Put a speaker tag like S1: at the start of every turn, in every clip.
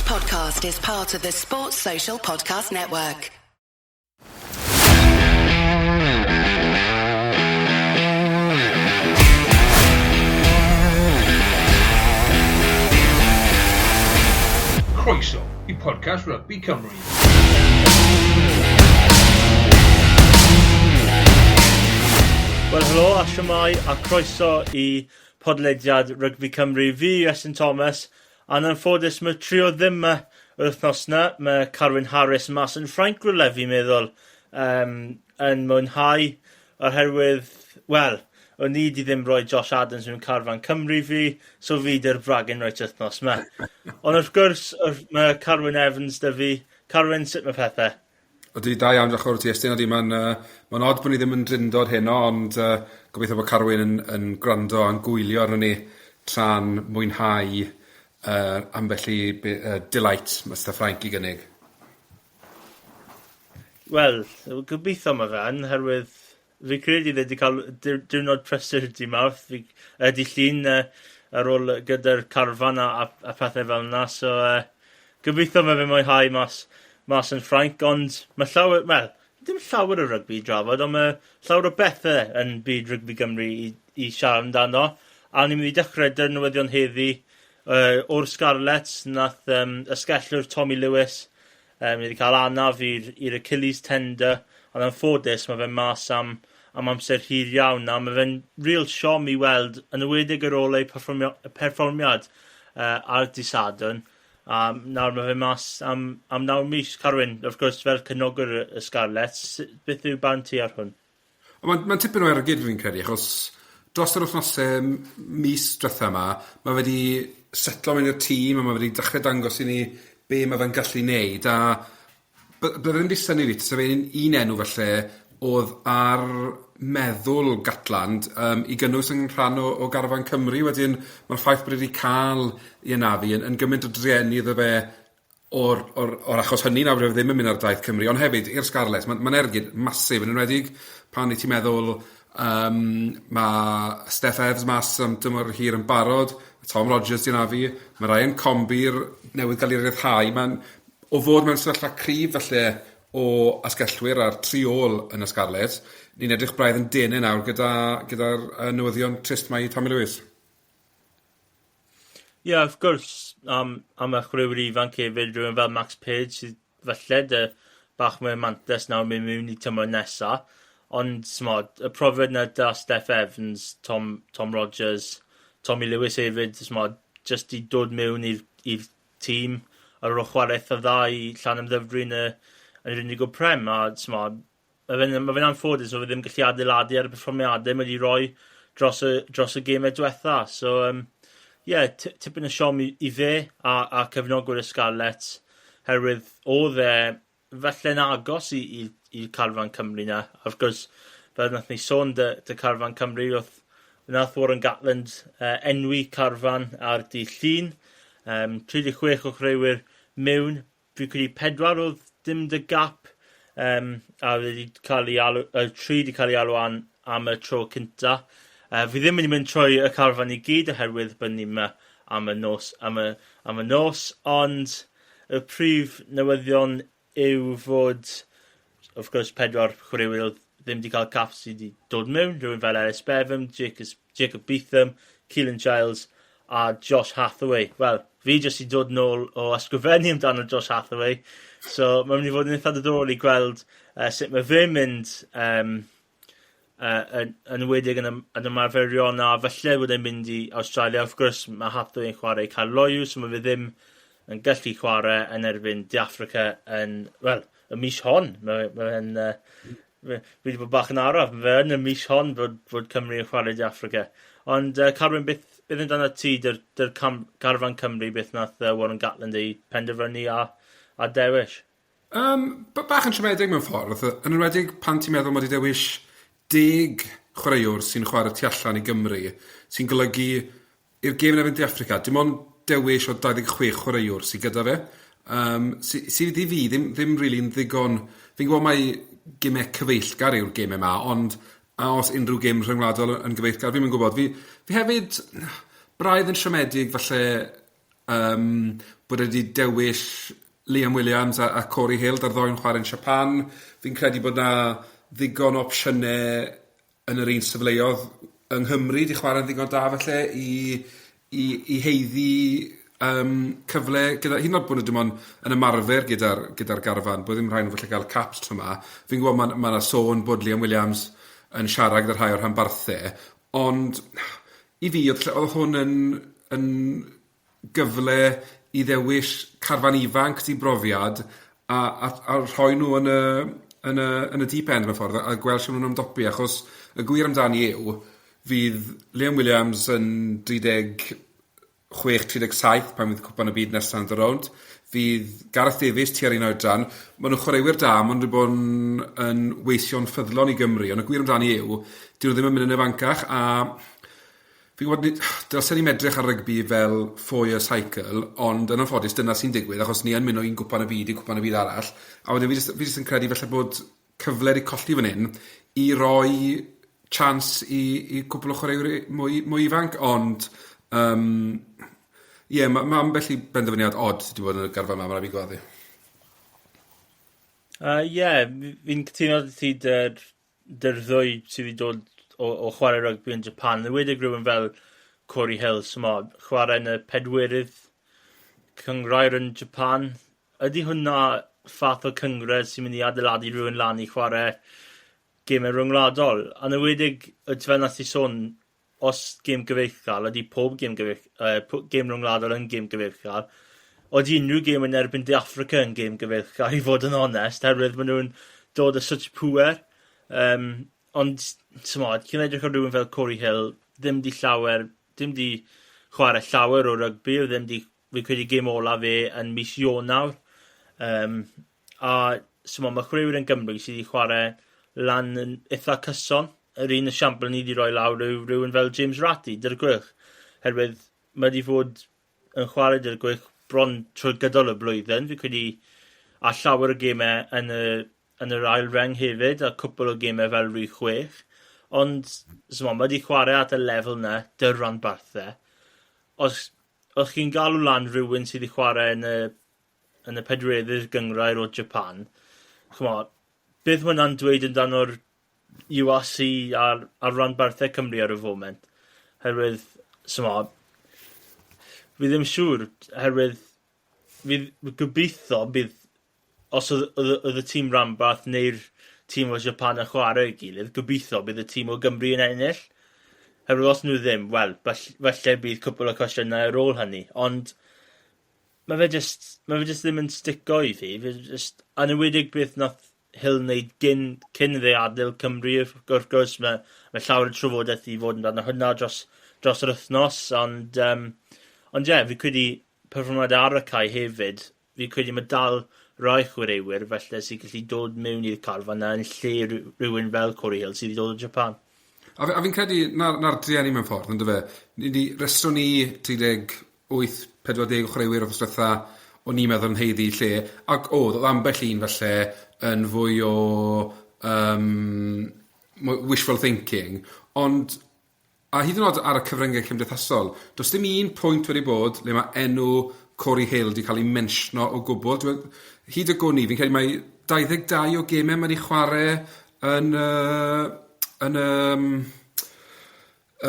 S1: podcast is part of the Sports Social Podcast Network.
S2: Croeso i podcast Rugby Cymru.
S3: Wel, helo a siwmai a croeso i podlediad Rygbi Cymru. Fi yw Iestyn Thomas, a'n anffodus mae trio ddim yma yr wythnos yna. Mae Carwyn Harris mas yn Ffrainc rhywle fi'n meddwl, yn mwynhau oherwydd, wel, o'n i di ddim rhoi Josh Adams mewn carfan Cymru fi, so fi dy'r bragging rights wythnos yma. Ond wrth gwrs, mae Carwyn Evans 'da fi. Carwyn, sut mae pethau?
S4: Ydy, da iawn, diolch yn fawr i ti Iestyn. Ydy, mae'n ma odd bod ni ddim yn drindod heno, ond gobeithio bod Carwyn yn gwrando a'n gwylio arnon ni tra'n mwynhau ambell i delight mae Steph Ffrainc i gynnig.
S3: Wel, gobeithio mae fe yn, herwydd fi credu fe wedi cael diwrnod prysur di Mawrth, fi, di Llun ar ôl gyda'r carfan a pethau fel yna, so gobeithio mae fe mwynhau mas yn Ffrainc, ond mae llawer, wel, dim llawer o rygbi i drafod, ond mae llawer o bethau yn byd rygbi Gymru i siarad amdano, a ni'n mynd i dechrau dy'r newyddion heddi o'r Scarlets. Nath ysgellwr Tommy Lewis wedi cael anaf i'r Achilles tendon, ond anffodus mae fe mas am amser hir iawn, a mae fe'n real siom i weld, yn enwedig ar ôl ei perfformiad ar dydd Sadwrn, a nawr mae fe mas am 9 mis. Carwyn, wrth gwrs, fel cefnogwr y Scarlets, beth yw barn ti ar hwn?
S4: Mae'n tipyn o ergyd fi'n credu, achos dros yr wythnosau mis diwetha yma, mae wedi setlo mewn i'r tîm a mae wedi dechrau dangos i ni be mae fe'n gallu neud, a bydde ddim wedi synnu fi tase fe'n un enw falle oedd ar meddwl Gatland i gynnwys yn rhan o garfan Cymru. Wedyn mae'r ffaith bod wedi cael ei anafu yn gymaint o drueni iddo fe o'r achos hynny nawr fe ddim yn mynd ar daith Cymru, ond hefyd i'r Scarlets, mae'n ma ergyd masif, yn enwedig pan i ti'n meddwl mae Steff Evans mas am dymor hir yn barod, Tom Rogers di anafu, mae Ryan Conbeer newydd gael ei ryddhau, mae'n o fod mewn sefyllfa cryf falle o asgellwyr a'r tri ôl yn y Scarlets, ni'n edrych braidd yn denau nawr gyda'r newyddion trist mae i Tommy Lewis.
S3: Ie, yeah, wrth gwrs, am y chwaraewyr ifanc hefyd, rhywun fel Max Page sydd falle dy bach mwy o mantes nawr mynd mewn i tymor nesa, ond smod, y profiad na da Steff Evans, Tom Rogers, Tommy Lewis hefyd, smod, just i dod mewn i'r tîm ar ôl chwarae eitha dda i Llanymddyfri yn yr Indigo Prem, a smod, ma fe'n anffodus, mae fe ddim gallu adeiladu ar y perfformiadau mae wedi rhoi dros y gemau diwetha. So, yeah, tipyn o siom i fe a cefnogwyr y Scarlets, herwydd oedd e falle'n agos i carfan Cymru na. Wrth gwrs, fel nath ni sôn dy carfan Cymru, oedd nath Warren Gatland enwi carfan ar dydd Llun. 36 o chwaraewyr mewn, fi credu 4 oedd dim dy gap, a wedi cael ei alw, 3 wedi cael ei alw am y tro cynta. Fi ddim wedi mynd trwy y carfan i gyd oherwydd bod ni yma am y nos, ond y prif newyddion yw fod, wrth gwrs, 4 chwaraewyr oedd ddim wedi cael cap sydd wedi dod mewn, rhywun fel Ellis Bevan, Jacob Beetham, Keelan Giles a Josh Hathaway. Wel, fi jyst i dod nôl o ysgrifennu amdano Josh Hathaway, so mae'n mynd i fod yn eitha diddorol i gweld sut mae fe'n mynd, yn enwedig yn ymarferion, a falle bod e'n mynd i Australia. Wrth gwrs, mae Hathaway yn chwarae i Caerloyw, so mae fe ddim yn gallu chwarae yn erbyn De Affrica yn, wel, y mis hon. Mae fe'n, fi wedi bod bach yn araf, mae fe yn y mis hon fod Cymru yn chwarae De Affrica. Ond Carwyn, beth amdano ti, dy'r carfan Cymru, beth nath Warren Gatland ei penderfynu a dewis?
S4: Bach yn siomedig mewn ffordd, yn enwedig pan ti'n meddwl mod i dewis 10 chwaraewr sy'n chwarae tu allan i Gymru, sy'n golygu i'r gêm yn erbyn De Affrica, dim ond dewis o 26 chwaraewr sydd gyda fe, sydd i fi ddim really'n ddigon. Fi'n gwybod mai gemau cyfeillgar yw'r gemau yma, ond a os unrhyw gêm rhyngwladol yn gyfeillgar, fi'm yn gwybod. Fi hefyd braidd yn siomedig falle Bod e wedi dewis Liam Williams a Corey Hill, da'r ddoen chwarae'n Japan. Fi'n credu bod 'na ddigon o opsiynau yn yr un safleoedd yng Nghymru 'di chwarae'n ddigon da falle i haeddu cyfle gyda, hyd yn oed bod nhw dim ond yn ymarfer gyda'r garfan, bod ddim rhaid nhw falle gael caps tro 'ma. Fi'n gwybod ma' 'na sôn bod Liam Williams yn siarad gyda rhai o'r rhanbarthau, ond i fi oedd hwn yn gyfle i ddewis carfan ifanc di brofiad a rhoi nhw yn y deep end mewn ffordd a gweld sut maen nhw'n ymdopi, achos y gwir amdani yw fydd Liam Williams yn 36, 37 pan fydd Cwpan y Byd nesaf yn dod rownd. Fydd Gareth Davies tua'r un oedran. Maen nhw'n chwaraewyr da, maen nhw wedi bod yn weision ffyddlon i Gymru, ond y gwir amdani yw, dyn nhw ddim yn mynd yn ifancach, a fi'n gwybod, dylsen ni'n edrych ar rygbi fel four-year cycle, ond yn anffodus dyna sy'n digwydd, achos ni yn mynd o un Gwpan y Byd i Gwpan y Byd arall, a wedyn fi jyst yn credu falle bod cyfle wedi colli fan hyn i roi chance i cwpl o chwaraewyr mwy ifanc, ond ie, ma ambell i benderfyniad od wedi bod yn y garfan yma, mae rhaid fi gwaddu.
S3: Ie, fi'n cytuno 'da ti dy'r ddwy sydd wedi dod o chwarae rygbi yn Japan. Yn enwedig rhywun fel Corey Hill, so chwarae yn y pedwerydd cynghrair yn Japan. Ydy hwnna fath o cynghrair sy'n mynd i adeiladu rhywun lan i chwarae gemau rhyngwladol? Yn enwedig, fel nath ti sôn, os gêm gyfeillgar, ydy pob gêm rhyngwladol yn gêm gyfeillgar? Oeddi unrhyw gêm yn erbyn De Affrica yn gêm gyfeillgar, i fod yn onest, herwydd maen nhw'n dod â such pŵer. Ond, t'mod, cyn edrych ar rhywun fel Corey Hill, ddim di chwarae llawer o rygbi, ddim di, fi credu gêm ola fe yn mis Ionawr. A s'mo, mae chwaraewyr yn Gymru sydd wedi chwarae lan yn eitha cyson. Yr un esiampl ni wedi rhoi lawr yw rhywun fel James Ratti, dy'r Gweilch. Herwydd mae wedi fod yn chwarae dy'r Gweilch bron trwy gydol y blwyddyn. Fi credu a llawer o gemau yn yr ail reng hefyd, a cwpl o gemau fel rhif 6. Ond s'mo, mae wedi chwarae at y lefel 'na, dy'r ranbarthau. Os chi'n galw lan rhywun sydd wedi chwarae yn y pedwerydd gynghrair o Japan, ch'mo', beth mae hwnna'n dweud amdano'r URC a'r ranbarthau Cymru ar y foment? Herwydd, s'mo, fi ddim siŵr, herwydd fi gobeithio bydd os oedd y tîm ranbarth neu'r tîm o Japan yn chwarae ei gilydd, gobeithio bydd y tîm o Gymru yn ennill. Herwydd os nhw ddim, wel, falle bydd cwpl o cwestiynau ar ôl hynny. Ond mae fe just ddim yn stico i fi. Fe just, yn enwedig beth nath Hill wneud cyn iddo adael Cymru, wrth gwrs, mae llawer o trafodaeth i fod amdano hynna dros yr wythnos, ond ie, yeah, fi credu perfformiad ar y cae hefyd, fi credu mae dal rai chwaraewyr felly sy'n gallu dod mewn i'r carfan yna yn lle rhywun fel Corey Hill sydd wedi dod o Japan.
S4: A fi'n credu 'na'r drueni mewn ffordd, on'd yfe? Ni 'di restro ni 38, 40 o chwaraewyr wrth diwetha o'n i'n meddwl yn haeddu lle, ac o'dd ambell un falle yn fwy o wishful thinking, ond a hyd yn oed ar y cyfryngau cymdeithasol, does dim un pwynt wedi bod le mae enw Corey Hill wedi cael ei mentiono o gwbl. Hyd y gwn i, fi'n credu mai 22 o gemau mae wedi chwarae yn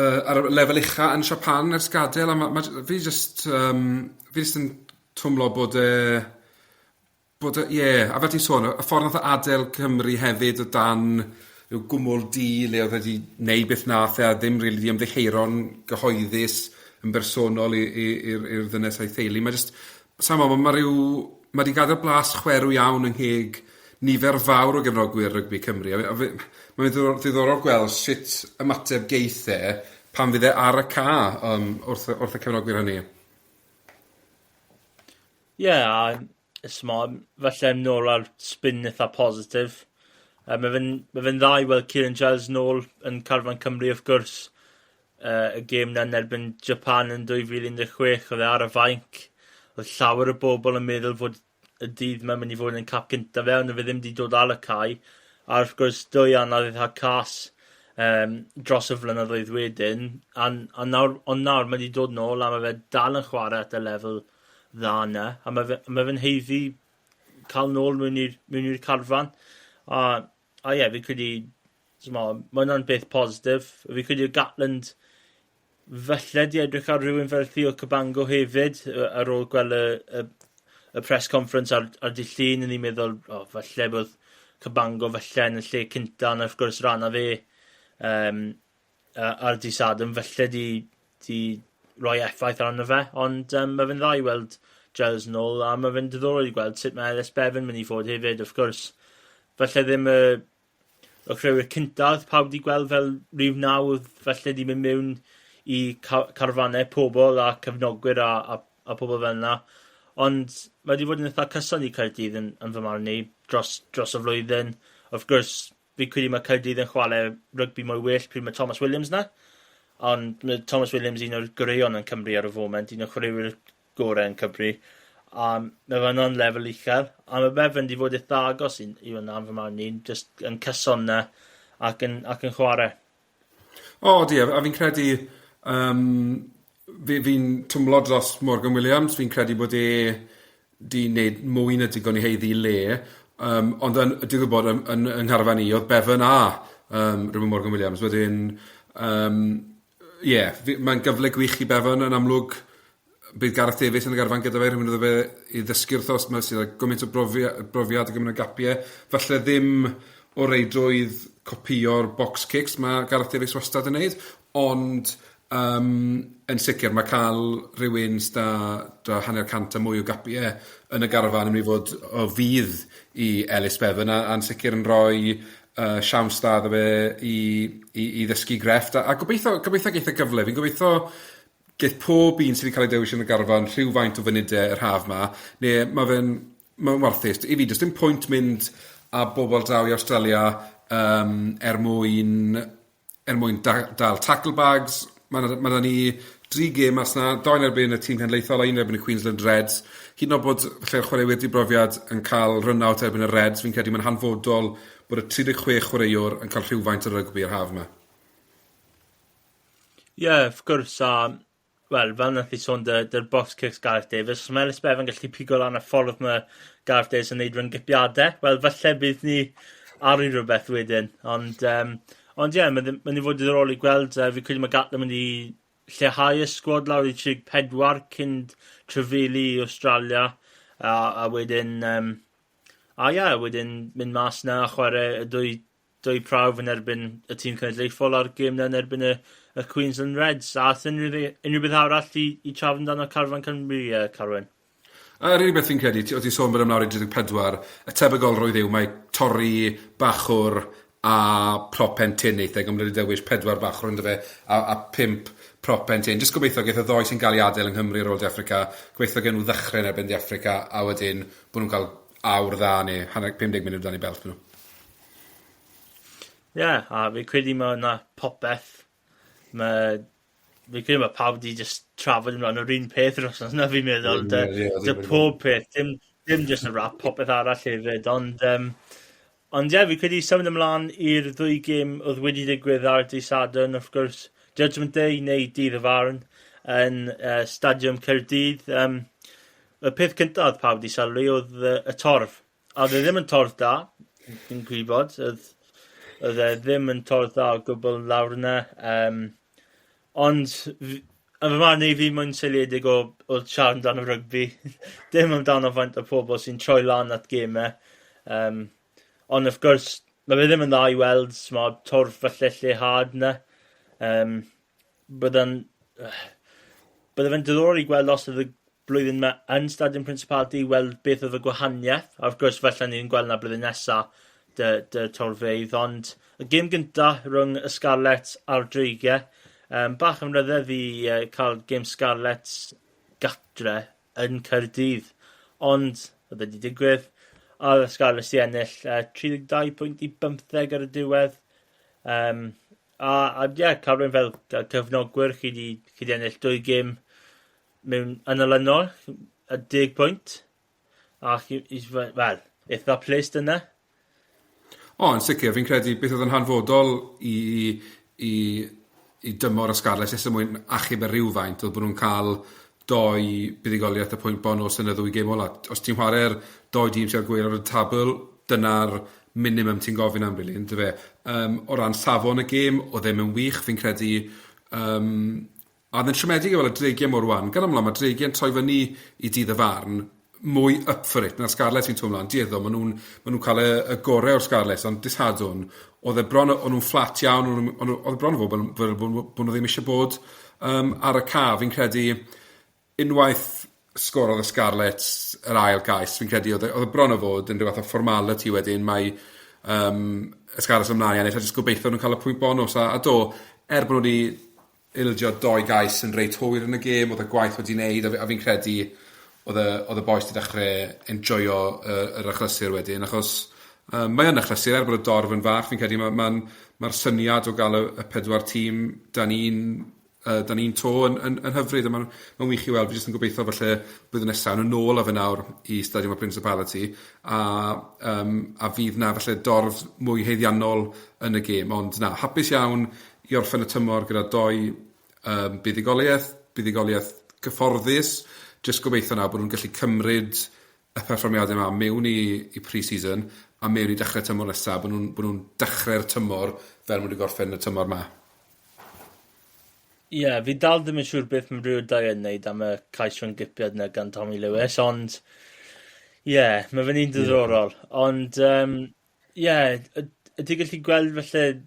S4: ar y lefel ucha yn Japan ers gadael, a fi just yn twmlo bod e, ie, yeah, a fel ti'n sôn, y ffordd nath e adael Cymru hefyd o dan rhyw gwmwl du le oedd wedi neud beth nath e a ddim rili 'di ymddiheuro'n gyhoeddus yn bersonol i'r ddynes a'i theulu. Mae just, sa'n mo, mae 'di gadael blas chwerw iawn yng ngheg nifer fawr o gefnogwyr rygbi Cymru. A mae'n ddiddorol gweld sut ymateb geith e pan fydd e ar y ca wrth y cefnogwyr hynny.
S3: Ie, yeah, a s'mo, falle nôl ar spin eitha positif. Mae fe'n dda i weld Kieran Giles nôl yn carfan Cymru, wrth gwrs. Y gêm 'na yn erbyn Japan yn 2016, oedd e ar y fainc. Oedd llawer o bobl yn meddwl fod y dydd mae'n mynd i fod yn cap gyntaf fe, ond oedd fe ddim wedi dod ar y cae. A wrth gwrs, dwy anaf eitha cas dros y flynyddoedd wedyn, a nawr, ond nawr mae wedi dod nôl a mae fe dal yn chwarae at y lefel dda yna, a mae fe'n haeddu cael nôl mewn i'r carfan. A ie, fi'n credu, mae hwnna'n beth positif. Fi'n credu Gatland falle di edrych ar rhywun fel Theo Cabango hefyd, ar ôl gweld y press conference ar dydd Llun, yn i'n meddwl, oh, falle bod Cabango falle yn y lle cynta, ond wrth gwrs rhan o fe ar dydd Sadwrn, falle di roi effaith arno fe, ond mae fe'n dda i weld Giles nôl, a mae fe'n diddorol i gweld sut mae Ellis Bevan mynd i fod hefyd, wrth gwrs. Falle ddim y chwaraewyr cyntaf pawb di gweld fel rhif 9, falle di mynd mewn i carfannau pobl a cefnogwyr a pobl fel yna. Ond mae wedi fod yn eitha cyson i Caerdydd yn fy marn i dros y flwyddyn. Wrth gwrs, fi credu mae Caerdydd yn chwarae rygbi mwy well pryd mae Thomas Williams na. Ond mae Thomas Williams un o'r goreuon yn Cymru ar y foment, un o'r chwaraewyr gorau yn Cymru. A mae fe'n on lefel uchel. A mae Bevan wedi fod eitha agos i hwnna yn fy marn i, just yn cyson na ac yn chwarae.
S4: O, di, a fi'n credu, fi'n twmlo dros Morgan Williams, fi'n credu bod e di wneud mwy na digon i haeddu le, ond yn, digwydd bod yn ngharfan i, oedd Bevan a Reuben Morgan Williams, wedyn, ie, yeah, mae'n gyfle gwych i Bevan yn amlwg, bydd Gareth Davies yn y garfan gyda fe, rhywun iddo fe i ddysgu wrthos, mae sydd â gymaint o brofiad a gymaint o gapiau. Falle ddim o reidrwydd copio'r box kicks mae Gareth Davies wastad yn neud, ond yn sicr mae cael rhywun sydd â 50 a mwy o gapiau yn y garfan yn mynd i fod o fudd i Ellis Bevan a'n sicr yn rhoi siawns da iddo fe i ddysgu grefft a gobeithio geith e gyfle. Fi'n gobeithio geith pob un sydd wedi cael ei dewis yn y garfan rhywfaint o funudau yr haf ma, neu mae'n warthus. I fi, does dim pwynt mynd â bobl draw i Australia er mwyn dal tackle bags. Mae ni dri gêm mas na, doi yn erbyn y tîm cenedlaethol a un yn erbyn y Queensland Reds. Hyd yn oed bod falle'r chwaraewyr dibrofiad yn cael run-out erbyn y Reds, fi'n credu mae'n hanfodol bod y 36 chwaraewr yn cael rhywfaint o rygbi yr haf yma.
S3: Ie, yeah, wrth gwrs, a wel, fel nath i sôn dy'r box kicks Gareth Davies, os mae Ellis Bevan gallu pigo lan y ffordd mae Gareth Davies yn neud rhyng-gipiadau, wel, falle bydd ni ar i rhywbeth wedyn. Ond ie, yeah, mae'n mynd i fod diddorol i gweld. Fi credu mae Gatland mynd i lleihau y sgwad lawr i 34 cyn trafeilu i Australia, a wedyn, a ie, yeah, wedyn mynd mas na a chwarae y dwy prawf yn erbyn y tîm cenedlaethol a'r gêm na yn erbyn y Queensland Reds. A ath unrhyw beth arall i trafod amdano carfan Cymru, Carwyn?
S4: Yr unig beth fi'n credu, o ti'n sôn bod ymlaen i 34, y tebygolrwydd yw mae torri bachwr a prop pen tynn eitha, gan wedi dewis pedwar bachwr ynddo fe, a pump prop pen tynn. Jyst gobeithio geith y ddoi sy'n cael ei adael yng Nghymru ar ôl De Affrica, gobeithio gen nhw ddechrau yn erbyn De Affrica, a wedyn bod nhw'n cael awr dda neu hanner 50 munud dan eu belt nhw.
S3: Ie, yeah, a fi credu mae yna popeth. Fi credu mae pawb di just trafod ymlaen o'r un peth yr wythnos yna fi'n meddwl. Dy pob peth, dim just y wrap, popeth arall hefyd. Ond ie, yeah, fi credu symud ymlaen i'r ddwy gêm oedd wedi digwydd ar dydd Sadwrn, wrth gwrs, Judgment Day neu Dydd y Farn yn Stadiwm Caerdydd. Y peth cyntaf oedd pawb wedi sylwi oedd y torf. A oedd e ddim yn torf da, fi'n gwybod. Oedd e ddim yn torf dda o gwbl lawr yna. Ond yn fy marn i fi mae'n seiliedig o siarad amdano rygbi. Dim amdano faint o pobl sy'n troi lan at gemau. Ond wrth gwrs, mae fe ddim yn dda i weld smod, torf falle lleihad yna. Bydde fe'n diddorol i gweld os oedd y blwyddyn yma yn Stadiwm Principality i weld beth oedd y gwahaniaeth. A wrth gwrs, falle ni'n gweld na blwyddyn nesaf dy torfeydd. Ond y gêm gynta rhwng y Scarlets a'r Dreigiau, bach yn ryfedd i cael gêm Scarlets gatre yn Caerdydd. Ond oedd wedi digwydd, a oedd y Scarlets i ennill 32 pwynt i 15 ar y diwedd. A ie, yeah, cael rhywun fel cefnogwyr, chi di ennill dwy gêm mewn yn olynol, a 10 pwynt. A chi, wel, eitha pleased yna.
S4: O, yn sicr, fi'n credu beth oedd yn hanfodol i, i, i dymor y Scarlets jyst er mwyn achub y rhywfaint oedd bod nhw'n cael doi buddugoliaeth y pwynt bonws yn y ddwy gêm ola. Os ti'n chwarae'r doi dîm sy'n gweir ar y tabl, dyna'r minimum ti'n gofyn am, really, yndyfe? O ran safon y gêm, oedd ddim yn wych, fi'n credu. A oedd yn siomedig i weld y dreigiau mor wan. Gan amla, mae dreigiau'n troi fyny i dydd y farn mwy up for it na'r Scarlets fi'n teimlo. Yn dueddol, maen nhw'n ma nhw cael y gorau o'r Scarlets, ond dydd Sadwrn, oedd e bron, o'n nhw'n fflat iawn, oedd e bron o fod bod nhw ddim eisiau bod ar y ca. Fi'n credu, unwaith sgorodd y Scarlets yr ail gais, fi'n credu oedd e bron o fod yn rhyw fath o formality wedyn, mae y Scarlets ymlaen i ennill, a jyst gobeithio nhw'n cael y pwynt bonws. A do, er bod nhw wedi ildio doi gais yn reit hwyr yn y gêm, oedd y gwaith wedi wneud, a fi'n credu oedd y bois wedi dechrau enjoyo yr achlysur wedyn, achos mae yn achlysur, er bod y dorf yn fach, fi'n credu mae'r ma, ma syniad o gael y pedwar tîm dan un to yn hyfryd, a mae'n ma wych i weld. Fi jyst yn gobeithio falle blwyddyn nesaf, nhw'n nôl â fe nawr i Stadiwm y Principality, a fydd na falle dorf mwy haeddiannol yn y gêm. Ond na, hapus iawn i orffen y tymor gyda doi buddugoliaeth gyfforddus. Jyst gobeithio nawr bod nhw'n gallu cymryd y perfformiadau yma mewn i pre-season a mewn i dechrau tymor nesaf, bod nhw'n dechrau'r tymor fel maen nhw wedi gorffen y tymor ma.
S3: Ie, yeah, fi dal ddim yn siŵr beth mae Rhywun Dau yn neud am y cais rhwng gipiad yna gan Tommy Lewis, ond ie, yeah, mae fe'n un diddorol. Ond ie, yeah, ydy gallu gweld felly,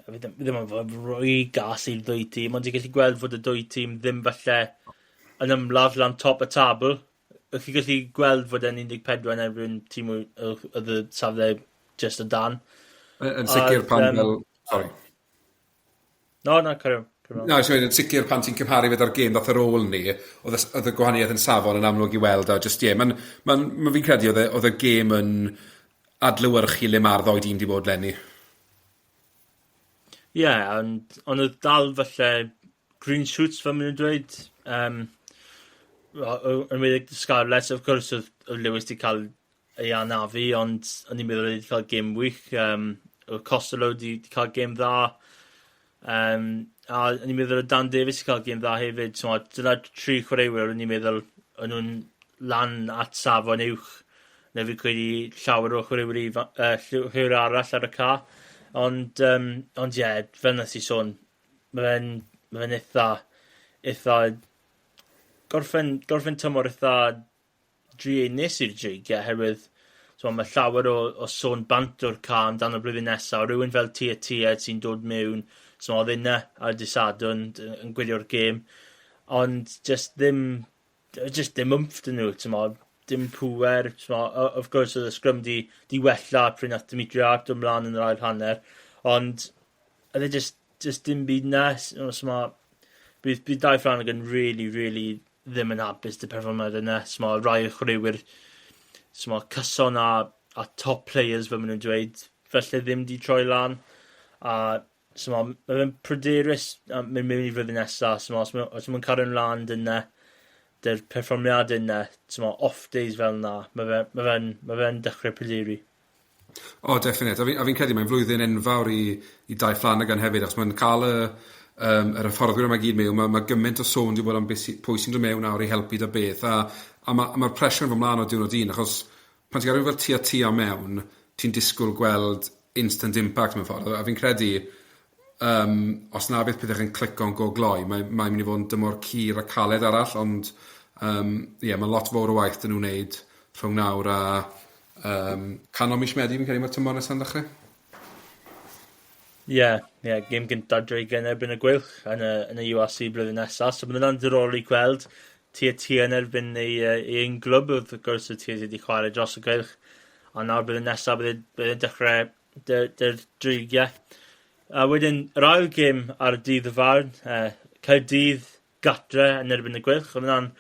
S3: fi ddim yn fod rwy gas i'r ddwy tîm, ond ti'n gallu gweld fod y dwy tîm ddim falle yn ymladd lan top y tabl. Ych chi'n gallu gweld fod e'n 14 yn erbyn tîm oedd y safle just o dan.
S4: Yn sicr pan fel... Sorry.
S3: No, na, carry on.
S4: Na, yn sicr pan ti'n cymharu fe da'r gêm ddath ar ôl ni, oedd y gwahaniaeth yn safon yn amlwg i weld, a just, ie, yeah, ma fi'n credu oedd y gêm yn adlewyrchu le mae'r ddoi dîm wedi bod leni.
S3: Ie, yeah, ond oedd dal falle green shoots fel maen nhw'n dweud. Yn wedi Scarlets, of course, oedd Lewis wedi cael ei anafu, ond o'n i'n meddwl wedi cael gêm wych. Oedd Costello wedi cael gêm dda. A o'n i'n meddwl oedd Dan Davies wedi cael gêm dda hefyd. So, dyna tri chwaraewyr o'n i'n meddwl o'n nhw'n lan at safon uwch na fi credu llawer o chwaraewyr arall ar y ca. Ond ie, yeah, fel nes i sôn, mae fe'n eitha gorffen tymor eitha druenus i'r Dreigiau, oherwydd so, mae llawer o sôn bant o'r ca amdano blwyddyn nesaf, rhywun fel Tia Tia sy'n dod mewn, so oedd yna ar dydd Sadwrn yn gwylio'r gêm, ond just ddim wmff dyn nhw, t'mo, dim pŵer, t'mo, of course oedd y sgrym di wella pryd nath Dimitri Hart dod mlaen yn yr ail hanner, ond oedd e just dim byd na, so bydd Dai Flanagan really, really ddim yn hapus dy perfformiad yna. So mae rai o chwaraewyr so mae cyson a top players fel maen nhw'n dweud, felly ddim di troi lan. A so mae fe'n pryderus mynd mewn i flwyddyn nesaf. So os mae'n cario ymlaen dyna, dy'r perfformiad yna, so mae off days fel yna, mae fe'n dechrau pryderu.
S4: O, definite. A fi'n credu mae'n flwyddyn enfawr i Dai Flanagan hefyd, achos mae'n cael yr hyfforddwyr yma gyd mewn, mae gymaint o sôn wedi bod am pwy sy'n dod mewn nawr i helpu da beth, a mae'r pressure yn fod mlaen o diwrnod un, achos pan ti'n gael rhywun fel Tia Tia mewn, ti'n disgwyl gweld instant impact mewn ffordd, a fi'n credu, os na bydd pethau yn clico'n go gloi, mae'n mynd i fod yn dymor cur a caled arall, ond ie, mae lot fawr o waith dyn nhw'n wneud rhwng nawr a canol mis Medi, fi'n credu mae'r tymor nesa'n dechrau.
S3: Ie, yeah, gêm gyntaf Dreigiau yn erbyn y Gweilch yn y URC blwyddyn nesaf. So bydd hwnna'n diddorol i gweld Tia Tia yn erbyn ei un glwb, wrth gwrs y Tia wedi chwarae dros y Gweilch. A nawr blwyddyn nesaf bydd e'n dechrau dy'r Dreigiau. A wedyn yr ail gêm ar y dydd y farn, Caerdydd gatre yn erbyn y Gweilch. Oedd hwnna'n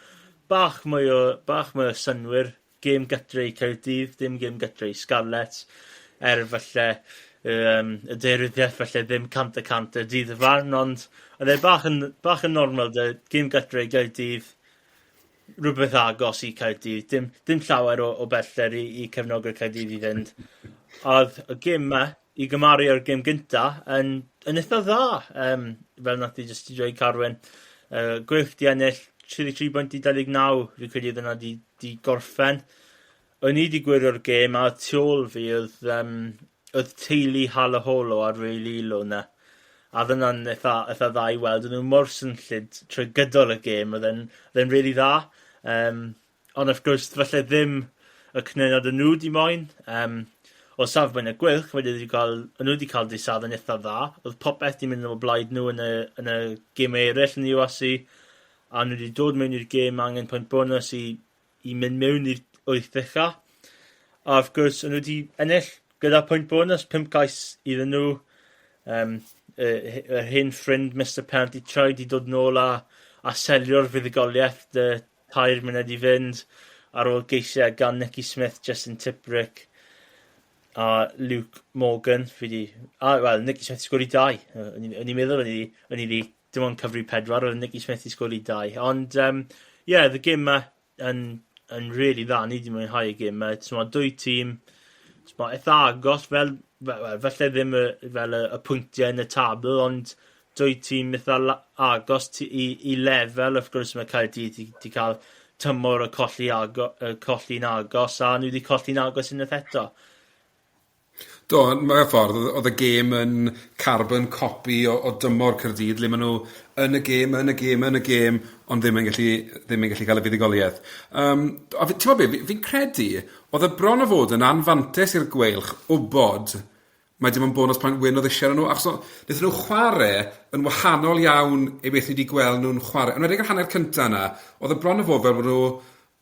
S3: bach mwy o synnwyr. Gêm gatre i Caerdydd, dim gêm gatre i Scarlets. Er falle y deiryddiaeth falle ddim 100% y dydd y farn, ond oedd e bach yn normal, de, gêm gatre i Gaerdydd, rhywbeth agos i Caerdydd, dim llawer o bellter i cefnogwyr Caerdydd i fynd. A oedd y gêm 'ma, i gymaru â'r gêm gynta, yn, yn eitha dda, fel nath i jyst i dweud Carwyn. Gweilch 'di ennill 33 bwynt i 29, fi'n credu oedd yna di gorffen. O'n i 'di gwylio'r gêm a tu ôl fi oedd, oedd teulu Halaholo a Ray Lilo 'na. A oedd hwnna'n eitha, eitha dda i weld. O'n nhw mor swnllyd trwy gydol y gêm, oedd e'n really dda. Ond wrth gwrs, falle ddim y canlyniad o'n nhw 'di moyn. O safbwynt y Gweilch, wedi wedi cael, o'n nhw wedi cael dydd Sadwrn eitha dda. Oedd popeth 'di mynd o blaid nhw yn y gemau eraill yn y URC, a nhw wedi dod mewn i'r gêm angen pwynt bonus i mynd mewn i'r wyth ucha. A wrth gwrs, o'n nhw wedi ennill gyda pwynt bonus, 5 cais iddyn nhw. Yr hen ffrind Mr Penalty Try 'di dod nôl a selio'r fuddugoliaeth dy 3 munud i fynd ar ôl geisiau gan Nicky Smith, Justin Tipuric a Luke Morgan. Fi di, a, wel, Nicky Smith sgori 2. O'n i'n meddwl o'n i di dim ond cyfri 4, oedd Nicky Smith i sgori 2. Ond, yeah, the game ma yn really dda. Ni di mwynhau y gêm ma. So, mae dwy tîm so, eitha agos, fel, fel, falle ddim fel y pwyntiau yn y tabl, ond dwy tîm eitha agos i lefel. Wrth gwrs mae Caerdydd di cael tymor o colli'n agos, a nhw wedi colli'n agos unwaith eto.
S4: Do, mewn ffordd, oedd y gêm yn carbon copy o dymor Caerdydd, le maen nhw yn y gêm, yn y gêm, yn y gêm, ond ddim yn gallu cael y fuddugoliaeth. A ti'n gwybod be, fi'n credu, oedd y bron o fod yn anfantes i'r Gweilch wybod mae dim ond bonus point win oedd eisiau nhw, achos wnaethon nhw chwarae yn wahanol iawn i beth ni wedi gweld nhw'n chwarae. Yn enwedig yr hanner cyntaf yna, oedd y bron o fod fel bod nhw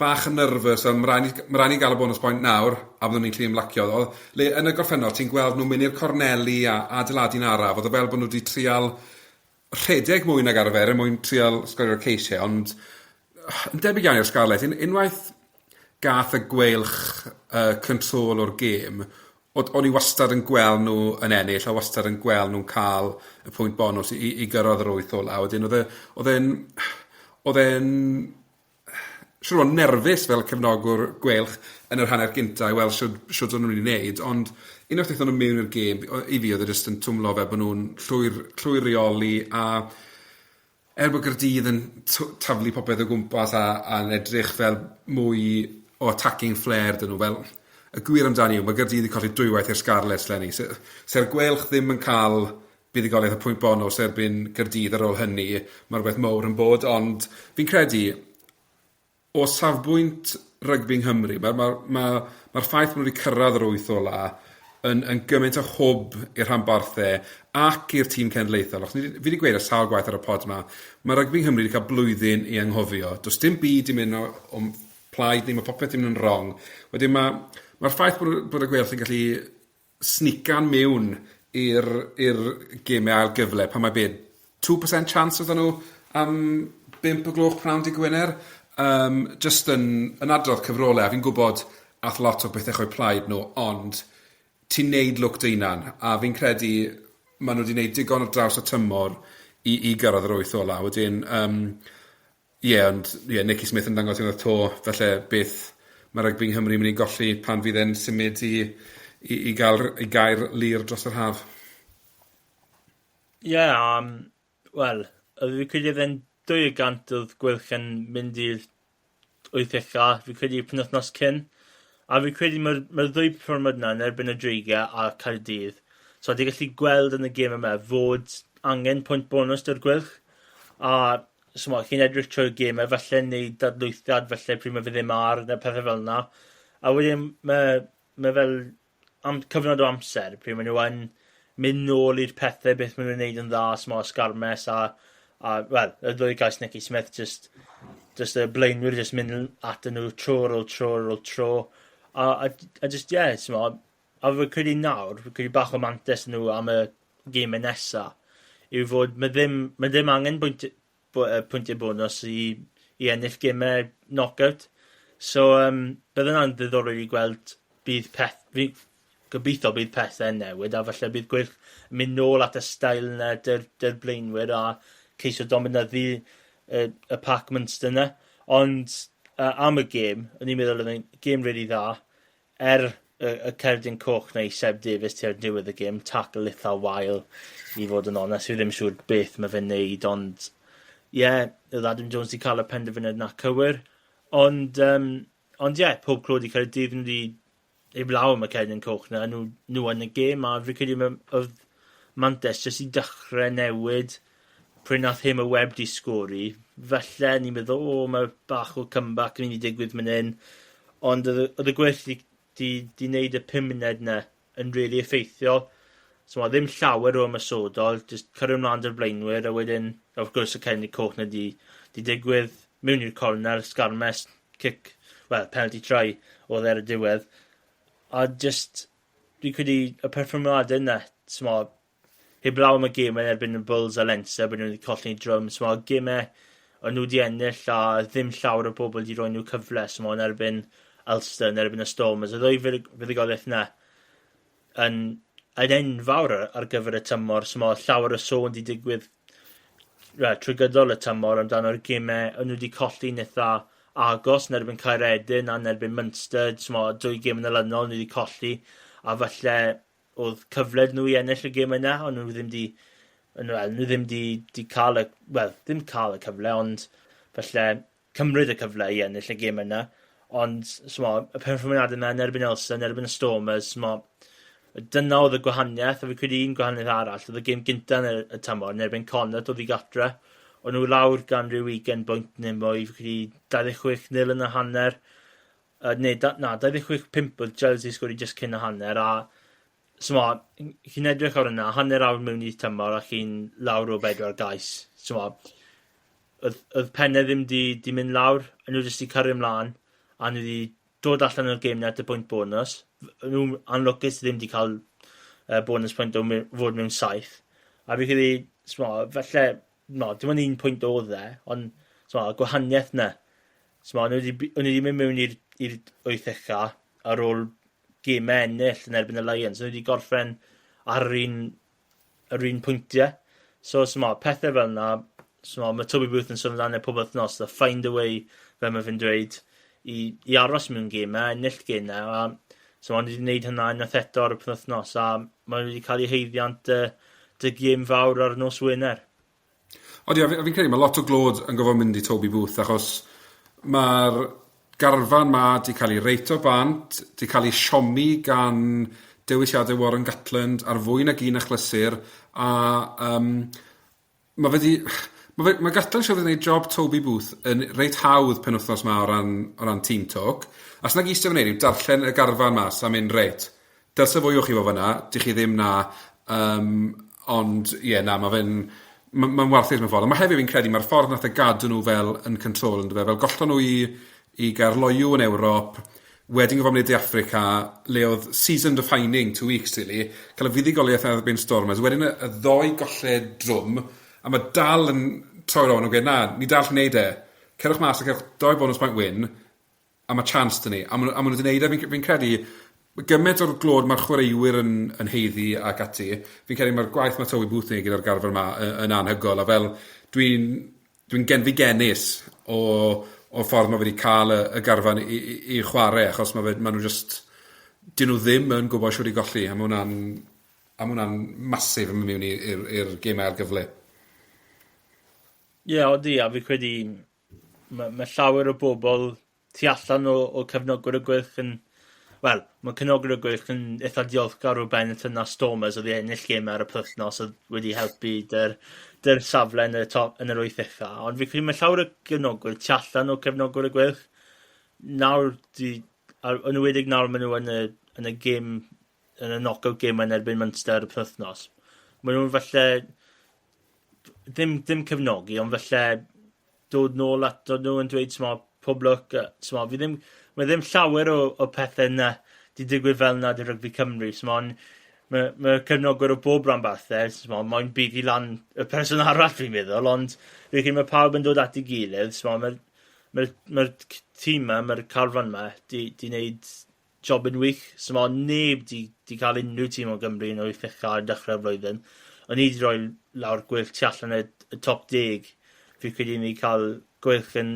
S4: bach yn nervous, fel ma raid ni gael y bonus point nawr, a byddwn ni'n gallu ymlacio. Oedd, le yn y gorffennol, ti'n gweld nhw'n mynd i'r corneli a adeiladu'n araf, oedd o fel bod nhw wedi trial rhedeg mwy nag arfer er mwyn trial sgorio'r ceisiau, ond yn debyg iawn i'r Scarlets, unwaith gath y Gweilch control o'r gêm, o'n i wastad yn gweld nhw yn ennill, a wastad yn gweld nhw'n cael y pwynt bonus i gyrraedd yr wyth ola. Wedyn oedd e'n siŵr o nerfus fel cefnogwr Gweilch yn yr hanner gynta i weld siwd o'n nhw'n mynd i wneud, ond unwaith aethon nhw mewn i'r gêm, i fi oedd e jyst yn twmlo fel bod nhw'n llwyr reoli, a er bod Gaerdydd yn taflu popeth o gwmpas a'n edrych fel mwy o attacking flair dyn nhw, fel y gwir amdani yw, mae Gaerdydd wedi colli dwywaith i'r Scarlets leni. Se'r Gweilch ddim yn cael buddugoliaeth y pwynt bonws erbyn Gaerdydd ar ôl hynny, mae rhywbeth mowr yn bod, ond fi'n credu o safbwynt rygbi yng Nghymru, mae'r ma, ma, ma ffaith bod nhw wedi cyrraedd yr wyth ola yn gymaint o hwb i'r rhanbarthau ac i'r tîm cenedlaethol. Achos fi wedi gweud ar sawl gwaith ar y pod yma, mae rygbi yng Nghymru wedi cael blwyddyn i anghofio. Does dim byd i mynd o'n plaid ni, mae popeth yn mynd yn wrong. Wedyn mae'r ffaith bod y Gweilch yn gallu sneakan mewn i'r gemau ail gyfle, pan mae beth, 2% chance oedden nhw am 5 o gloch pnawn dydd Gwener, just yn adrodd cyfrolau, a fi'n gwybod ath lot o bethau o'u plaid nhw, ond ti'n neud lwc dy hunan, a fi'n credu maen nhw wedi neud digon ar draws y tymor i gyrraedd yr wyth ola. Wedyn, ie, yeah, ond ie, yeah, Nicky Smith yn dangos unwaith 'to, felly beth mae rygbi yng Nghymru mynd i golli pan fydd e'n symud i gael lir dros yr haf.
S3: Ie, yeah, wel, oedd fi credu oedd e'n 2% oedd Gweilch yn mynd i'r wyth ucha, fi credu penwythnos cyn. A fi credu mae'r ddwy perfformiad yna yn erbyn y Dreigiau a Caerdydd. So, di gallu gweld yn y gêm yma fod angen pwynt bonus dy'r Gweilch. A so, chi'n edrych trwy'r gêm e, falle neud dadlwythiad, falle pryd mae fe ddim ar, neu pethau fel yna. A wedyn mae fel am cyfnod o amser pryd maen nhw yn mynd nôl i'r pethau beth maen nhw'n neud yn dda, smo sgarmes a wel, y ddwy gais Nicky Smith, just y blaenwyr just mynd atyn nhw tro ar ôl tro ar ôl tro. A just, yeah, smo, a fi'n credu nawr, fi'n credu bach o mantes nhw am y gemau nesa, yw fod mae ddim angen pwyntiau bonus i ennill gemau knockout. So, bydd yna'n ddiddorol i gweld bydd peth, fi gobeithio bydd pethau'n newid a falle bydd Gweilch yn mynd nôl at y steil yna dy'r blaenwyr a ceisio dominyddu y pac Munster yna. Ond am y gêm, o'n i'n meddwl oedd e'n gêm really dda. Er y cerdyn coch 'na i Seb Davies tua'r diwedd y gêm, tackle itha wael i fod yn onest, fi ddim siŵr beth mae fe'n neud, ond ie, yeah, oedd Adam Jones wedi cael y penderfyniad na cywir, ond ond ie, yeah, pob clod i Caerdydd, nhw wedi heblaw am y cerdyn coch 'na, nhw yn y gêm, a fi credu oedd mantes jyst i dechrau newid pryd nath Hamer Webb di sgori, falle ni'n meddwl, o, mae bach o comeback yn mynd i digwydd mynd hyn, ond oedd y Gweilch di wneud y 5 munud 'na yn really effeithiol. So mae ddim llawer o ymosodol, jyst cario ymlaen 'da'r blaenwyr, a wedyn, of course, y cerdyn coch 'na di digwydd, mewn i'r cornel, sgarmes, cic, well, penalty try oedd ar y diwedd. A just, dwi'n credu y perfformiadau yna, t'mo, heblaw am y gemau yn erbyn y Bulls a Leinster, bod nhw wedi colli drwm, t'mo, gemau o'n nhw wedi ennill a ddim llawer o bobl wedi rhoi nhw cyfle, so yn erbyn Ulster, yn erbyn y Stormers, y ddwy fuddugoliaeth yna yn enfawr ar gyfer y tymor, so mae llawer o sôn wedi digwydd trwy gydol y tymor amdano'r gemau o'n nhw wedi colli'n eitha agos yn erbyn Caeredin a yn erbyn Munster, so dwy gêm yn olynol nhw wedi colli, a falle oedd cyfle nhw i ennill y gêm yna, ond nhw ddim di, well, nhw ddim di cael y, well, ddim cael y cyfle, ond falle cymryd y cyfle i ennill y gêm yna. Ond, smo, y perfformiadau yna yn erbyn Ulster, yn erbyn y Stormers, smo, dyna oedd y gwahaniaeth, a fi credu un gwahaniaeth arall, oedd y gêm gynta yn y tymor, yn erbyn Connacht oedd i gatre. O'n nhw lawr gan rhyw 20 bwynt neu mwy, fi credu 26-0 yn y hanner, neu, na, 26-5 oedd Giles i sgori just cyn y hanner, a so, chi'n edrych ar yna, hanner awr mewn i'r tymor a chi'n lawr o 4 gais. So, oedd pennau ddim di mynd lawr, a nhw jyst di cario ymlaen, a nhw wedi dod allan o'r gêm at y pwynt bonus. Nhw'n anlwcus ddim di cael bonus pwynt o fod mewn 7. A fi credu, so, falle, no, dim ond un pwynt oedd e, ond so, gwahaniaeth na. So, nhw wedi mynd mewn i'r 8 ucha ar ôl gemau ennill yn erbyn y Lions. Nhw wedi gorffen ar yr un pwyntiau. So, so pethau fel yna, so, mae Toby Booth yn sôn amdano pob wythnos, the find a way, fel mae fe'n dweud, i aros mewn gemau, ennill gemau, a so maen nhw wedi gwneud hynna unwaith eto ar y penwythnos, a maen nhw wedi cael eu haeddiant dy gêm fawr ar nos Wener.
S4: Odi, a fi'n credu mae lot o glod yn gofod mynd i Toby Booth, achos mae'r garfan ma di cael ei reito bant, di cael ei siomi gan dewisiadau Warren Gatland ar fwy nag un achlysur, a mae fe di... Mae Gatland siarad yn gwneud job Toby Booth yn reit hawdd penwythnos ma o ran team talk. A sy'n nag eistedd fan hyn yw darllen y garfan mas a mynd reit. Dylse fwy o chi fod fyna, dych chi ddim na. Ond ie, yeah, na, mae fe'n ma warthus mewn ffordd. Ond mae hefyd fi'n credu, mae'r ffordd nath e gadw nhw fel yn control, yn fe, fel gollon nhw i Gaerloyw yn Ewrop, wedyn gofod mynd i De Affrica, le oedd season defining 2 weeks, really, cael y fuddugoliaeth yn erbyn Stormers, wedyn y ddoi golled drwm, a mae dal yn troi rownd yn gweud, na, ni dal yn neud e. Cerwch mas a cerwch doi bonus point win, a mae chance dyn ni. A maen nhw wedi gwneud e, fi'n credu, gymaint o'r glod mae'r chwaraewyr yn haeddu ac ati, fi'n credu mae'r gwaith mae Toby Booth yn gyda'r garfan yma yn anhygoel, a fel dwi'n genfigennus o'r ffordd mae wedi cael y garfan i chwarae, achos mae nhw just, dyn nhw ddim yn gwybod siwr i golli, a ma hwnna'n massive yn mynd mewn i'r gemau ail gyfle.
S3: Ie, yeah, odi, a fi credu mae llawer o bobl tu allan o cefnogwyr y Gweilch yn... Wel, mae cefnogwyr y Gweilch yn eitha diolchgar o Benetton a Stormers oedd i ennill gemau ar y penwythnos oedd wedi helpu dy'r safle yn y, top, yn yr wyth ucha. Ond fi credu mae llawer o gefnogwyr tu allan o cefnogwyr y Gweilch nawr di, yn enwedig nawr maen nhw yn y gêm yn y knockout game yn erbyn Munster ar y penwythnos. Maen nhw'n falle ddim cefnogi, ond falle dod nôl ato nhw yn dweud, smo, pob lwc, smo, fi ddim, mae ddim llawer o pethau yna di digwydd fel yna di rygbi Cymru, smo, mae cefnogwyr o bob rhanbarthau, smo, mae'n bigo lan y person arall fi'n meddwl, ond fi'n credu mae pawb yn dod at ei gilydd, smo, mae'r mae tîm yma, mae'r carfan yma, di wneud job yn wych. So mae neb di cael unrhyw tîm o Gymru yn wyth ucha ar dechrau'r flwyddyn. O'n i wedi rhoi lawr Gweilch tu allan y top 10. Fi credu ni cael Gweilch yn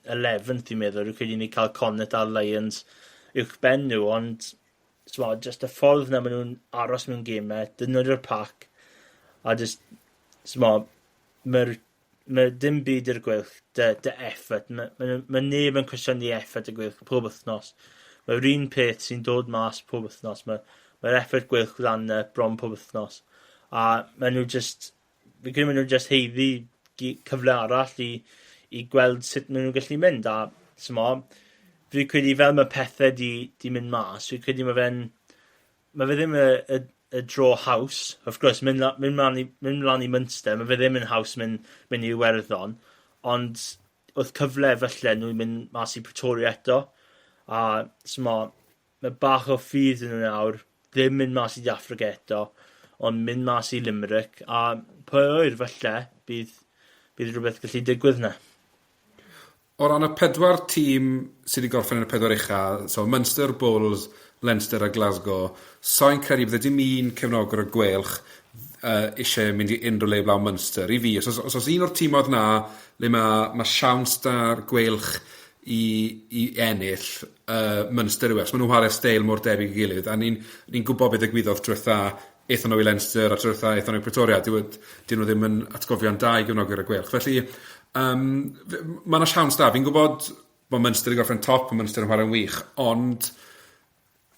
S3: 11th, fi'n meddwl. Fi'n credu ni cael Connacht a'r Lions uwch ben nhw, ond so, just y ffordd na maen nhw'n aros mewn gemau, dynodio'r pac, a just, so, mae'r mae dim byd i'r Gweilch, dy effort. Mae neb yn cwestiynu effort y Gweilch pob wythnos. Mae'r un peth sy'n dod mas pob wythnos. Mae'r effort Gweilch lan yna bron pob wythnos. A maen nhw just, fi credu maen nhw just haeddu cyfle arall i gweld sut maen nhw'n gallu mynd. A smo, fi credu fel mae pethau di mynd mas, fi credu mae fe ddim y draw haws. Of course, mynd mlaen i Munster, mae fe ddim yn haws mynd i Iwerddon, ond oedd cyfle falle nhw'n mynd mas i Pretoria eto, a smo, mae bach o ffydd yn nhw nawr, ddim mynd mas i Affrica eto, ond mynd mas i Limerick, a pwy oer falle bydd rhywbeth gallu digwydd na.
S4: O ran y pedwar tîm sydd wedi gorffen yn y pedwar ucha, so Munster, Bulls, Leinster a Glasgow, soi'n credu bydde dim un cefnogwr y Gweilch eisiau mynd i unrhyw le blaw Munster. I fi, os oes un o'r tîmoedd na le mae siawns da'r Gweilch i ennill, Munster yw e. Maen nhw'n chwarae steil mor debyg i gilydd, a ni gwybod beth ddigwyddodd diwetha aethon nhw i Leinster a diwetha aethon nhw i Pretoria. Dyn nhw ddim yn atgofion da i gefnogwyr y Gweilch. Felly, mae yna siawns da. Fi'n gwybod bod Munster wedi gorffen top, mae Munster yn chwarae'n wych, ond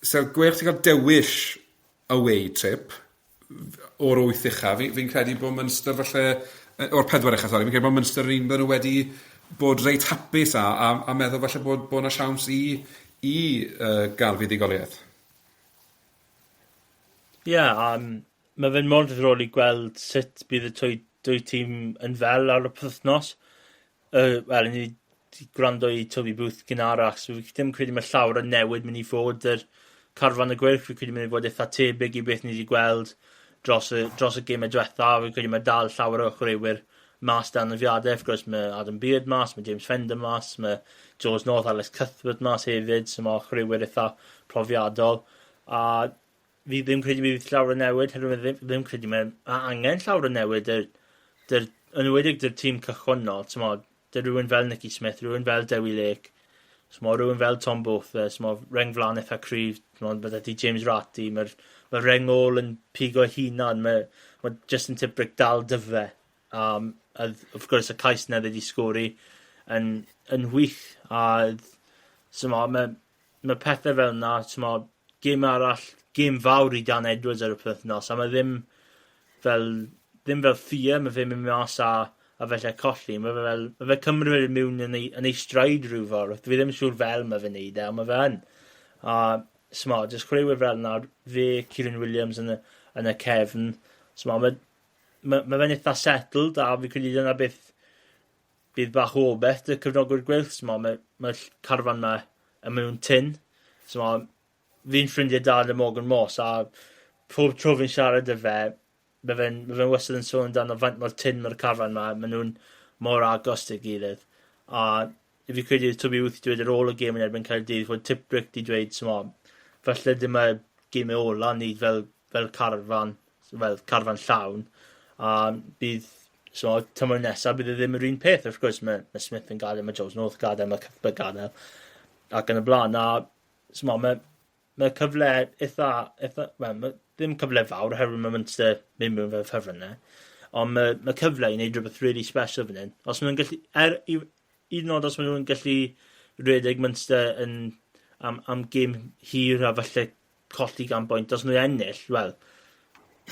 S4: se'r Gweilch ti'n cael dewis away trip o'r wyth ucha, fi credu bod Munster falle, o'r pedwar ucha, sori, fi'n credu bod Munster yn un bydden nhw wedi bod reit hapus a meddwl falle bod yna siawns i gael fuddugoliaeth.
S3: Ie, yeah, mae fe'n mor ddiddorol i gweld sut bydd y dwy tîm yn fel ar y pythnos. Wel, ni wedi gwrando i Toby Booth gynharach, so fi ddim credu mae llawer o newid mynd i fod yr carfan y Gweilch. Fi credu mynd i fod eitha tebyg i beth ni wedi gweld dros y gemau diwetha. Fi credu mae dal llawer o chwaraewyr mas dan anafiadau. Of course, mae Adam Beard mas, mae James Fender mas, mae George North, Alex Cuthbert mas hefyd, so mae chwaraewyr eitha profiadol. A fi ddim credu bydd llawer o newid, herwydd ddim credu mae angen llawer o newid yn enwedig dy'r tîm cychwynnol, t'mod, dy rhywun fel Nicky Smith, rhywun fel Dewi Lake, t'mod, rhywun fel Tom Botha, t'mod, reng flaen eitha cryf, t'mod, bydde ti James Ratti, mae'r mae reng ôl yn pigo hunan, mae Justin Tipuric dal dyfe. A of course, y cais na wedi sgori yn wych, a mae pethau fel yna, t'mod, gêm arall, gêm fawr i Dan Edwards ar y pythnos, a mae ddim fel fear, mae fe'n mynd mas a felly colli. Mae fe cymryd fe mewn yn ei stride rhyw ffordd. Fi ddim yn siŵr fel mae fe'n neud e, ond mae fe yn. A smo, jyst chwaraewyr fel yna, fe, Kieran Williams yn y cefn, smo, mae fe'n eitha settled, a fi credu dyna beth bydd bach o beth y cefnogwyr Gweilch. Smo, mae carfan ma yn mewn tyn. Smo, fi'n ffrindiau da â Morgan Moss, a pob tro fi'n siarad â fe, mae fe wastad yn sôn amdano faint mor tyn mae'r carfan ma, maen nhw'n mor agos at gilydd. A fi credu Toby Booth dweud ar ôl y gêm yn erbyn Caerdydd fod Tipuric di dweud, smo, falle dim y gemau ola ni fel carfan llawn, a bydd so, tymor nesaf bydd e ddim yr un peth. Wrth gwrs, mae Smith yn gadael, mae George North gadael, mae Cuthbert gadael, ac yn y blaen. A smo, mae cyfle eitha, well, mae ddim cyfle fawr, oherwydd mae Munster mynd mewn fel ffefrynnau, ond mae cyfle i wneud rhywbeth really special fan hyn. Os maen nhw'n gallu, hyd yn oed os maen nhw'n gallu redeg Munster am gêm hir a falle colli gan bwynt, os nhw'n ennill, wel,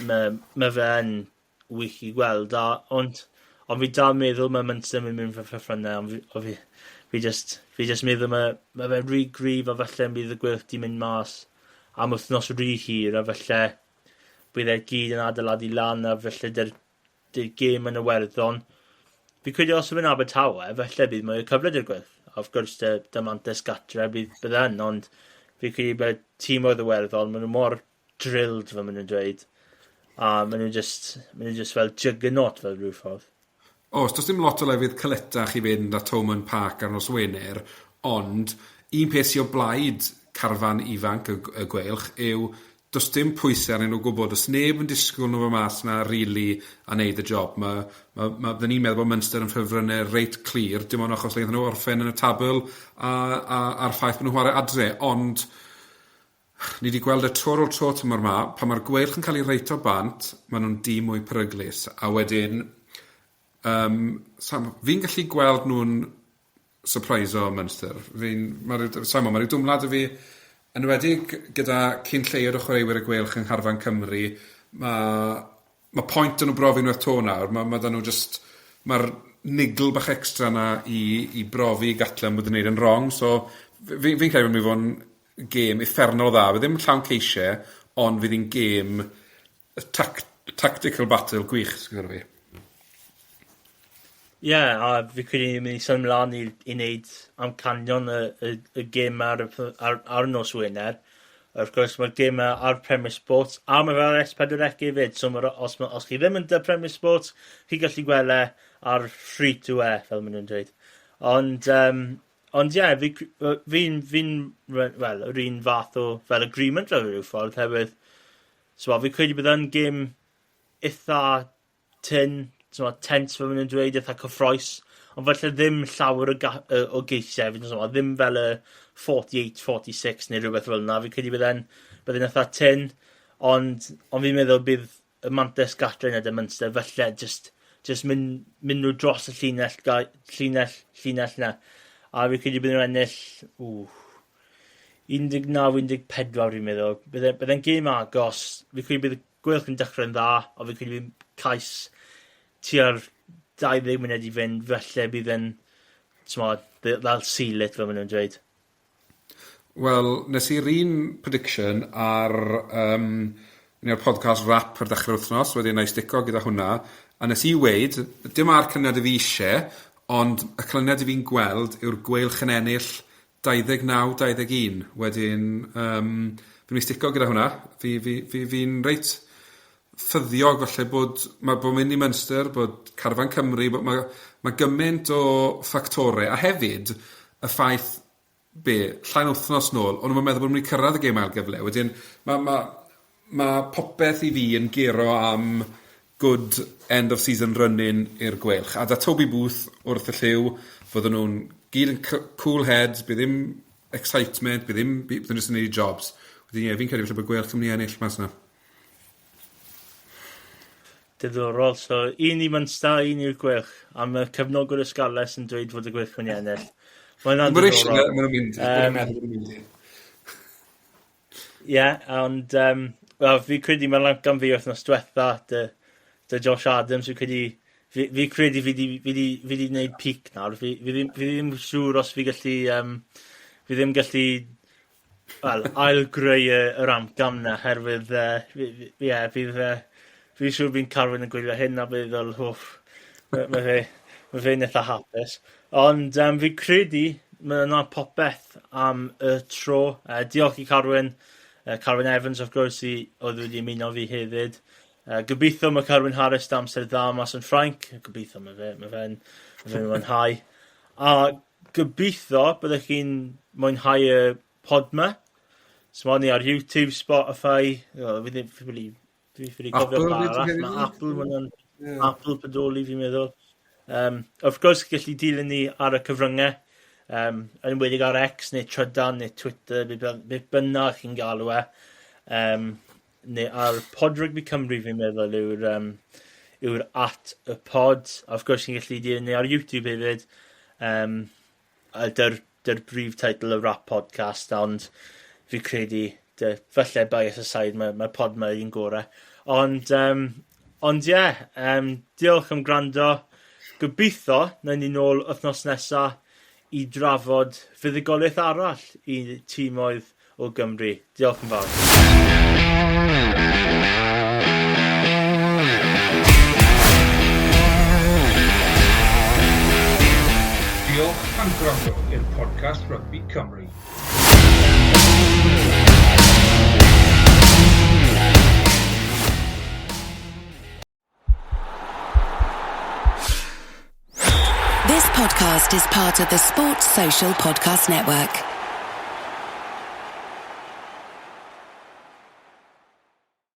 S3: mae fe yn wych i gweld. Ond fi dal meddwl mae Munster yn mynd mewn fel ffefrynnau, ond fi just meddwl mae fe'n rhy gryf a falle bydd y Gweilch di mynd mas am wythnos rhy hir a falle bydd e gyd yn adeiladu lan a falle dy'r gêm yn y Werddon. Fi credu os yw'n Abertawe, falle bydd mwy o cyfle i'r Gweilch. Of course, dy mantais gatre bydd yn, ond fi credu bod tîm oedd y Werddon, maen nhw mor drilled fel maen nhw'n dweud. A maen nhw just fel juggernaut fel rhyw ffordd.
S4: Oes, does dim lot o lefydd caletach i fynd at Thomond Park ar nos Wener, ond un peth sy'n o blaid carfan ifanc y Gweilch yw does dim pwysau arnyn nhw gwybod, does neb yn disgwyl nhw fod mas na really a wneud y job. Mae, ni'n meddwl bod Munster yn ffefrynnau reit clir, dim ond achos le nhw orffen yn y tabl a'r ffaith bod nhw'n chwarae adre, ond ni wedi gweld y tro ar ôl tro tymor 'ma, pan mae'r Gweilch yn cael eu reito bant, maen nhw'n dîm mwy peryglus, a wedyn, Sam, fi'n gallu gweld nhw'n surpriso Munster. Fi'n, mae rhyw, Simon, mae rhyw dwmlad i fi, yn enwedig gyda cyn lleied o chwaraewyr y Gweilch yng ngharfan Cymru, mae, mae pwynt 'da nhw brofi unwaith 'to nawr, mae, mae 'da nhw just, mae'r niggle bach extra 'na i, i brofi i Gatland bod yn neud yn wrong, so fi'n fi credu bod mynd i fod yn gêm uffernol o dda. Fydd ddim llawn ceisiau, ond fydd hi'n gêm tactical battle gwych, sgwr fi.
S3: Ie, yeah, a fi credu ni'n mynd i symud mlaen i wneud amcanion y gêm ar nos Wener. Wrth gwrs, mae'r gêm ar Premier Sports, a mae fe ar S4C hefyd, so ma, os, ma, os chi ddim yn dy Premier Sports, chi gallu gweld e ar free to air, fel maen nhw'n dweud. Ond ie, yeah, fi well, yr un fath o fel agreement fel rhyw ffordd, hefyd. So, fi credu bydd yn gêm eitha tyn, so, tense fel maen nhw'n dweud, eitha cyffroes, ond falle ddim llawer o geisiau, fi'n so, ddim fel y 48-46 neu rhywbeth fel yna. Fi'n credu bydd eitha tyn, ond fi'n meddwl bydd y mantes gatre yn y Munster, falle just mynd nhw dros y llinell na. A fi'n credu bydd nhw'n ennill, 19-14 fi'n meddwl. Bydd e'n gêm agos. Fi'n credu bydd Gweilch yn dechrau'n dda, ond fi'n credu bydd cais tua'r 20 munud i fynd, felly bydd yn, t'mod, they'll seal it, fel maen nhw'n dweud.
S4: Wel, nes i'r un prediction ar neu'r podcast Wrap ar dechrau'r wythnos, wedyn na i stico gyda hwnna, a nes i weud, dim ar canlyniad i fi eisiau, ond y canlyniad i fi'n gweld yw'r Gweilch yn ennill 29-21. Wedyn, fi'n mynd i stico gyda hwnna. Fi'n reit ffyddiog falle bod, mae bod mynd i Munster, bod carfan Cymru, bod mae gymaint o ffactorau, a hefyd y ffaith be, llai na wythnos nôl, o'n nhw'n meddwl bod nhw'n mynd i cyrraedd y gêm ail gyfle. Wedyn, mae popeth i fi yn gero am good end of season run-in i'r Gweilch. A da Toby Booth wrth y llyw, fydden nhw'n gyd yn cool heads, bydd ddim excitement, bydd ddim, bydd nhw'n jyst yn neud jobs. Wedyn ie, fi'n credu falle bod Gweilch yn mynd i ennill mas yna.
S3: Diddorol. So, un i Munster, un i'r Gweilch. A mae cefnogwyr y Scarlets yn dweud fod y Gweilch yn mynd i ennill.
S4: Mae hwnna'n Mae'n eisiau, diddorol. maen nhw'n mynd, maen nhw'n meddwl bod nhw'n mynd i.
S3: Ie, ond wel, fi credu mae'n amcan fi wythnos diwetha dy Josh Adams, fi credu fi di wneud peak nawr. Fi ddim siŵr os fi gallu, fi ddim gallu, wel, ail-greu yr amcan na, herwydd, ie, fi'n siŵr fi'n Carwyn yn gwylio hyn a bydd fel, wff, mae fe'n eitha hapus. Ond fi credu mae yna popeth am y tro. Diolch i Carwyn, Carwyn Evans, of course, i, oedd wedi ymuno fi hefyd. Gobeithio mae Carwyn Harris da amser dda mas yn Ffrainc. Gobeithio mae fe'n mwynhau. A gobeithio byddwch chi'n mwynhau y pod 'ma. So ni ar YouTube, Spotify, oh, fi ddim, fi ffili cofio
S4: Apple
S3: pa
S4: hefyd,
S3: arall.
S4: fi'n
S3: Mae
S4: credu?
S3: Apple, ma hwnna'n Apple pedoli fi'n meddwl. Of course, gallu dilyn ni ar y cyfryngau, yn enwedig ar X neu Trydan neu Twitter, beth bynnag chi'n galw e. Neu ar Pod Rugby Cymru fi'n meddwl yw'r at y pod. A of course, chi'n gallu dilyn ni ar YouTube hefyd. A dy'r brif teitl y Wrap Podcast, ond fi credu, falle bias aside, mae pod 'ma un gorau. Ond ie, yeah, diolch am gwrando. Gobeithio, nawn ni nôl wythnos nesa i drafod fuddugoliaeth arall i tîmoedd o Gymru. Diolch yn fawr.
S2: Diolch am gwrando i'r podcast Rugby Cymru.
S1: This podcast is part of the Sports Social Podcast Network.